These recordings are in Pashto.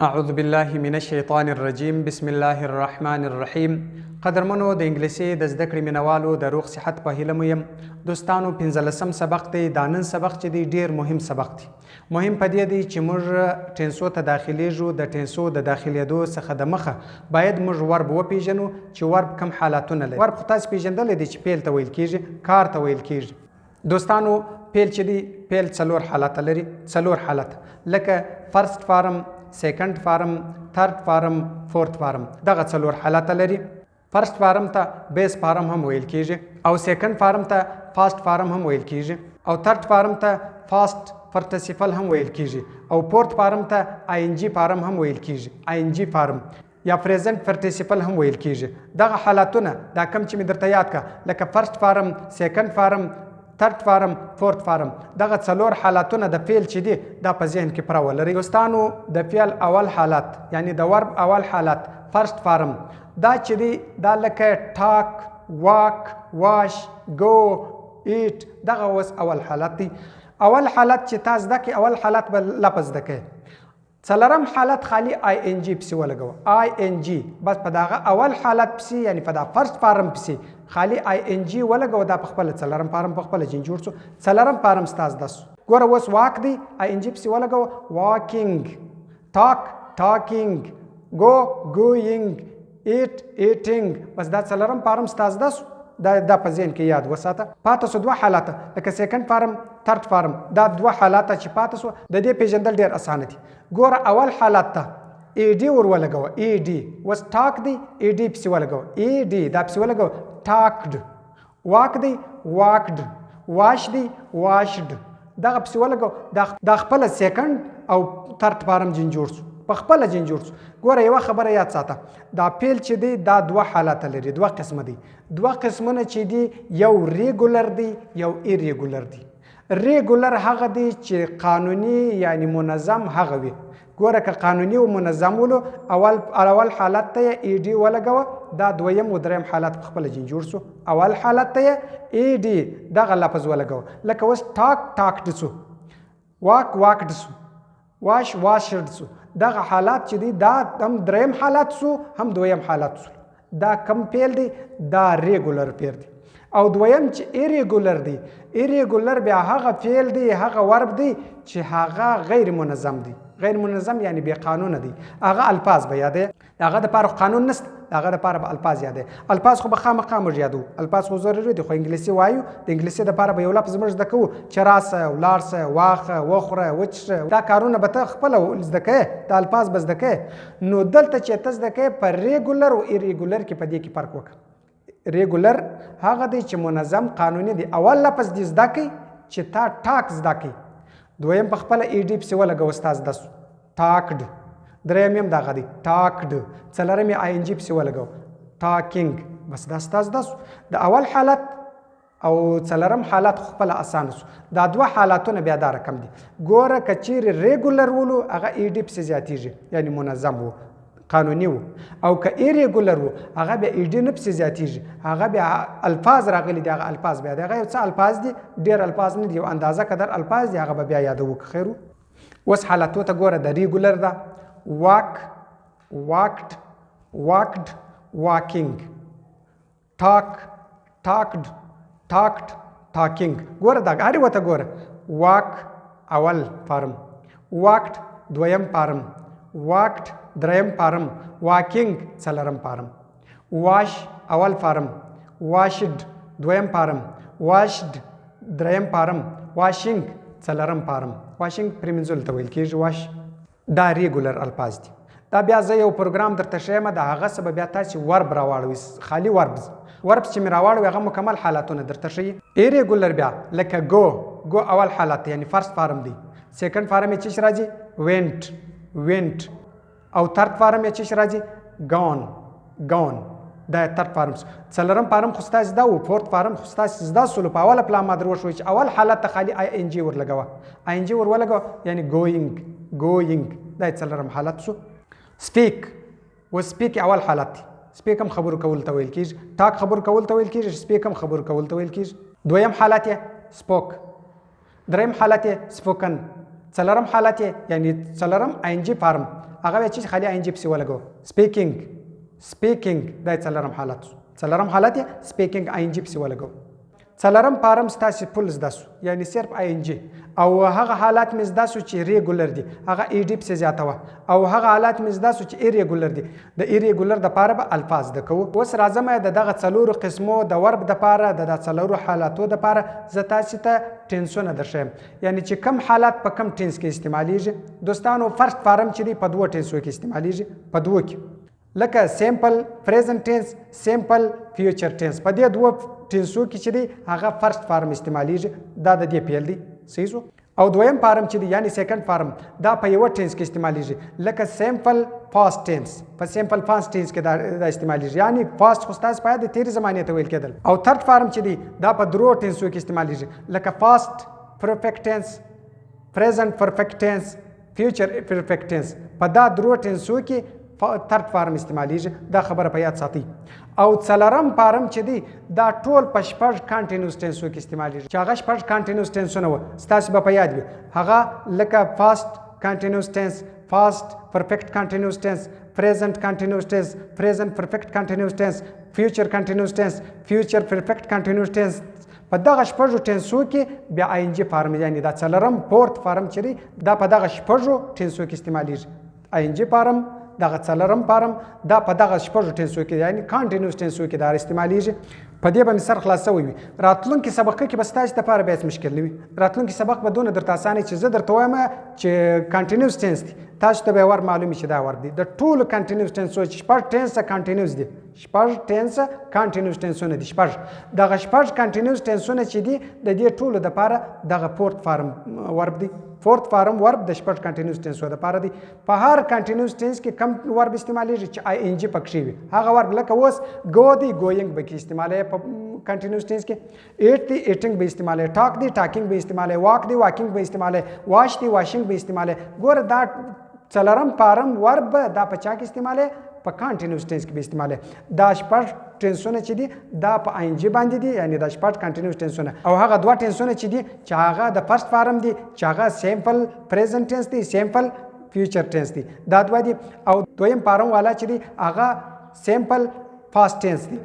اعوذ بالله من الشیطان الرجیم بسم الله الرحمن الرحیم. قدرمنو د انګلیسي د زده کړې مینوالو، د روغ صحت په هیله مو یم. دوستانو، 15 سبق دی. دا نن سبق چې دی، ډیر مهم سبق دی. مهم په دې دی چې موږ tense و ته داخلیږو. د tense و د داخلېدو څخه د مخه باید موږ verb وپیژنو چې verb کم حالتونه لري. verb خو تاسو پیژندلی دی چې فعل ته ویل کیږي، کار ته ویل کیږي. دوستانو، فعل چې دی، فعل څلور حالت لري. څلور حالت لکه first form، second form، third form، fourth form. دغه څلور حالت لري. first form ته base form هم ویل کیږي، او second form ته past form هم ویل کیږي، او third form ته past participle هم ویل کیږي، او fourth form ته ing form هم ویل کیږي، ing form یا present participle هم ویل کیږي. دغه حالتونه دا کم چې مې درته یاد کا، لکه first form، second form، third form، fourth form، دغه څلور حالتونه د فعل چې دي، دا په ذهن کې پوره ولرئ. دوستانو، د فعل اول حالت، یعنی د verb اول حالت، first form، دا چې دی، دا لکه talk، walk، wash، go، eat. دغه اوس اول حالت دی. اول حالت چې تا زده کې، اول حالت به لفظ زده کې، څلورم حالت خالی ing پسې ولګوه، ing بس. په دغه اول حالت پسې، یعنی په دا first form پسې خالی ing ولګوه. دا په خپل څلورم form په خپل جن جوړ شو. څلورم form ستا زده سو. ګوره، اوس walk دی، ing پسې ولګوه، walking. Talk، talking. Go، going. Eat، eating. بس دا څلورم form ستا زده سو. دا په ذهن کې یاد وساته. پاتې سو دوه حالته، لکه second form، third form. دا دوه حالته چې پاتې سو، د دې پیژندل ډیر اسانه دي. ګوره، اول حالت ته ed ور ولګوه، ed. اوس talk دی، ed پسې ولګوه، ed دا پسې ولګوه، talked. Walk دی، walked. Wash دی، washed. دغه پسې ولګوه. دا خپله second او third form جن جوړ سو، په خپله جن جوړ سو. ګوره، یوه خبره یاد ساته. دا فعل چې دی، دا دوه حالته لري، دوه قسمه دی. دوه قسمونه چې دي، یو regular دی، یو irregular دی. Regular هغه دی چې قانوني، یعنی منظم هغه وي. ګوره، که قانوني او منظم ولو، اول حالت ته ed ولګوه، دا دویم او دریم حالت په خپله جن جوړ سو. اول حالت ته ed دغه لفظ ولګوه. لکه اوس talk، talked سو. Walk، walked سو. Wash، washed سو. دغه حالات چې دی، دا هم دریم حالت سو، هم دویم حالت سو. دا کم فعل دی؟ دا regular فعل دی. او دویم چې irregular دی، irregular بیا هغه فعل دی، هغه verb دی چې هغه غیر منظم دی. غیر منظم یعنی بې قانونه دی. هغه الفاظ به یادې، د هغه دپاره خو قانون نشته، د هغه دپاره به الفاظ یادې. الفاظ خو به خامخا موږ یادو، الفاظ خو ضروري دي. خو انګلیسي وایو، د انګلیسي دپاره به یو لفظ موږ زده کوو چې راسه، ولاړ سه، واخه، وخوره، وڅښه. دا کارونه به ته خپله زده کوې، دا الفاظ به زده کوې. نو دلته چې ته زده کوې، په regular او irregular کې په دې کې فرق وکړه. Regular هغه دی چې منظم، قانوني دی. اول لفظ دې زده کوي چې تا talk زده کوي، دویم په خپله ed پسې ولګوه، ستا زده سو، talked. دریم هم دغه دی، talked. څلورم یې ing پسې ولګوه، talking. بس دا ستا زده سو. د اول حالت او څلورم حالت خو خپله اسانه سو. دا دوه حالتونه بیا دا رقم دي. ګوره، که چیرې regular ولو، هغه ed پسې زیاتیږي، یعنی منظم و، قانوني و. او که irregular و، هغه بیا ed نه پسې زیاتیږي، هغه بیا الفاظ راغلي دي. هغه الفاظ بیا، هغه یو څه الفاظ دي، ډېر الفاظ نه دي، یو اندازه قدر الفاظ دي، هغه به بیا یادوو که خیر. اوس حالتو ته ګوره. د regular ده: walk، walked، walked، walking. Talk، talked، talked، talking. ګوره، دا هرې ورته ګوره. Walk اول form، walked دویم form، walked دریم form، walking څلورم form. Wash اول form، washed دویم form، washed دریم form، washing څلورم form. Washing پریمنځلو ته ویل کېږي، wash. دا regular الفاظ دي. دا بیا زه یو پروګرام درته ښیم، د هغه څه به بیا تاسې verb راواړوئ. خالي verbs، verbs چې مې راواړوي، هغه مکمل حالتونه درته ښیي. Irregular بیا لکه go. Go اول حالت، یعنی first form دی. Second form یې چې راځي، went، went. او third form یې چې راځي، gone، gone. دا third form. څلورم form خو ستاسې زده و، fourth form خو ستاسې زده سولو. په اوله پلا ما در وښوی چې اول حالت ته خالي ing ورلګوه، ing ور ولګوه، یعنی going، going. دا یې څلورم حالت سو. Speak و speak اول حالت دی. Speak هم خبرو کولو ته ویل کېږي. Talk خبرو کولو ته ویل کېږي، speak هم خبرو کولو ته ویل کېږي. دویم حالت یې spoke، دریم حالت یې spoken، څلورم حالت یې، یعنی څلورم ing form. هغه به چې خالي ing پسې ولګو. speaking، speaking، دا څلورم حالت سو. څلورم حالت یې speaking ing پسې ولګو. څلورم form ستاسې full زده سو، یعنی صرف ing. او هغه حالات مې زده سو چې regular دي، هغه ed پسې زیاتوه. او هغه حالات مې زده سو چې irregular دي، د irregular دپاره به الفاظ زده کوو. اوس راځم د دغه څلورو قسمو د verb دپاره، د دا څلورو حالاتو دپاره زه تاسې ته tense ونه درښیم، یعنی چې کم حالات په کم tense کې استعمالیږي. دوستانو first form چې دی په دوو tense و کې استعمالیږي، په دوو کې، لکه simple present tense، simple future tense. په دې دوو tense و کې چې دی هغه first form استعمالیږي، دا د دې فعل دی، صحیح سو. او دویم form چې دی یعنی second form، دا په یوه tense کې استعمالیږي، لکه simple past tense. په simple past tense کې دا استعمالیږي، یعنی past خو ستاسو په یاد تېرې زمانې ته ویل کېدل. او third form چې دی دا په درو tense و کې استعمالیږي، لکه past perfect tense، present perfect tense، future perfect tense. په دا درو tense و کې third form استعمالیږي، دا خبره په یاد ساتئ. او څلورم form چې دی دا ټول په شپږ continuous tense و کې استعمالیږي، چې هغه شپږ continuous tense ونه وه ستاسې به په یاد وي، هغه لکه past continuous tense، past perfect continuous tense، present continuous tense، present perfect continuous tense، future continuous tense، future perfect continuous tense. په دغه شپږو tense و کې بیا ing form، یعنی دا څلورم fourth form چې دی دا په دغه شپږو tense و کې استعمالیږي. ing form، دغه څلورم form، دا په دغه شپږو tense و کې، یعنی continuous tense و کې دا استعمالیږي. په دې به مې سر خلاص شوی وي. راتلونکي سبقه کې به ستاسې دپاره بیا هېڅ مشکل نه وي. راتلونکي سبق به دونه درته اسانه چې زه درته وایم چې continuous tense دی، تاسو ته به verb معلوم شي دا verb دی. د ټولو continuous tense و چې شپږ tense continuous دي، شپږ tense continuous tense ونه دي، شپږ. دغه شپږ continuous tense ونه چې دي د دې ټولو دپاره دغه fourth form verb دی. fourth form verb د شپږ continuous tense دپاره دی. په هر continuous tense کې کم verb استعمالیږي چې ing پکښې وي، هغه verb لکه اوس go دی، going به کې استعمالوي په continuous tense کې، eat دی، eating به استعمالوي، talk دی، talking به استعمالوي، walk دی، walking به استعمالوي، wash دی، washing به استعمالوي. ګوره دا څلورم form verb دا په چا کې استعمالوي؟ په continuous tense کې به استعمالوي. دا شپږ tense ونه چې دي دا په ing باندې دي، یعنی دا شپږ continuous tense ونه. او هغه دوه tense ونه چې دي چې هغه د first form دي، چې هغه simple present tense دي، simple future tense دي، دا دوه دي. او دویم form والا چې دي هغه simple past tense دي.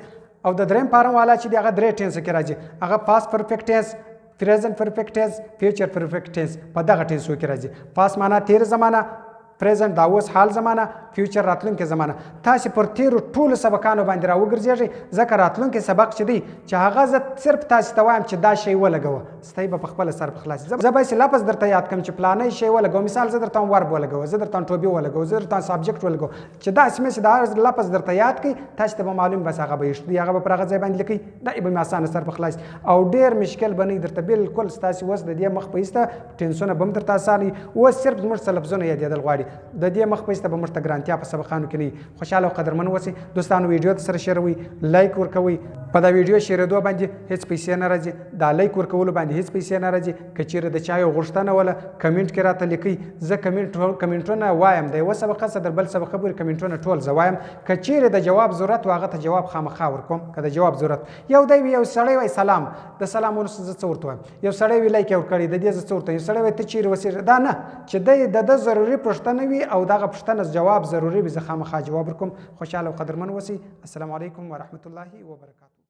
او د دریم form والا چې دي هغه درې tense کې راځي، هغه past perfect tense، present perfect tense، future perfect tense، په دغه tense و کې راځي. past معنا تېره زمانه، present دا اوس حال زمانه، future راتلونکې زمانه. تاسې پر تېرو ټولو سبقانو باندې راوګرځېږئ، ځکه راتلونکی سبق چې دی چې هغه زه صرف تاسې ته وایم چې دا شی ولګوه، ستۍ به په خپله سر په خلاص. زه به هسې لفظ درته یاد کړم چې پلانی شی ولګوه. مثال زه درته verb ولګوه، زه درته to be ولګوه، زه درته subject ولګوه، چې داسې مې چې دا لفظ درته یاد کړئ تاسې ته به معلوم بس هغه به یې هغه به پر هغه ځای باندې لیکئ، دا به مې اسانه سر په خلاص او ډېر مشکل به نه درته. بالکل ستاسې اوس د دې مخ په ایسته tense ونه به هم درته اسانه وي. اوس صرف زموږ څه لفظونه یادېدل غواړي، د دې مخ په ایسته به موږ ته ګرانتیا په سبقانو کې نه وي. خوشحاله او قدرمن اوسئ دوستانو. ویډیو ته سره share وئ، like ورکوئ. په دا ویډیو share ېدو باندې هېڅ پیسې نه راځي، دا like ورکولو باندې هېڅ پیسې نه راځي. که چېرې د چا یو غوښتنه وله comment کې راته لیکئ، زه comment ونه وایم، د یوه سبقه څخه تر بل سبقه پورې comment ونه ټول زه وایم. که چېرې د جواب ضرورت و هغه ته جواب خامخا ورکوم. که د جواب ضرورت یو دی وي، یو سړی وایي سلام، د سلام وروسته زه څه ورته وایم؟ یو سړی وي like یې ورکړی، د دې زه څه ورته وایم؟ یو سړی وایي ته چېرې اوسېږې؟ دا نه چې دی د ده ضروري پوښتنه وي او دغه پوښتنه جواب ضروري وي، زه خامخا جواب ورکوم. خوشحاله او قدرمن اوسئ. السلام علیکم ورحمت الله وبرکاته.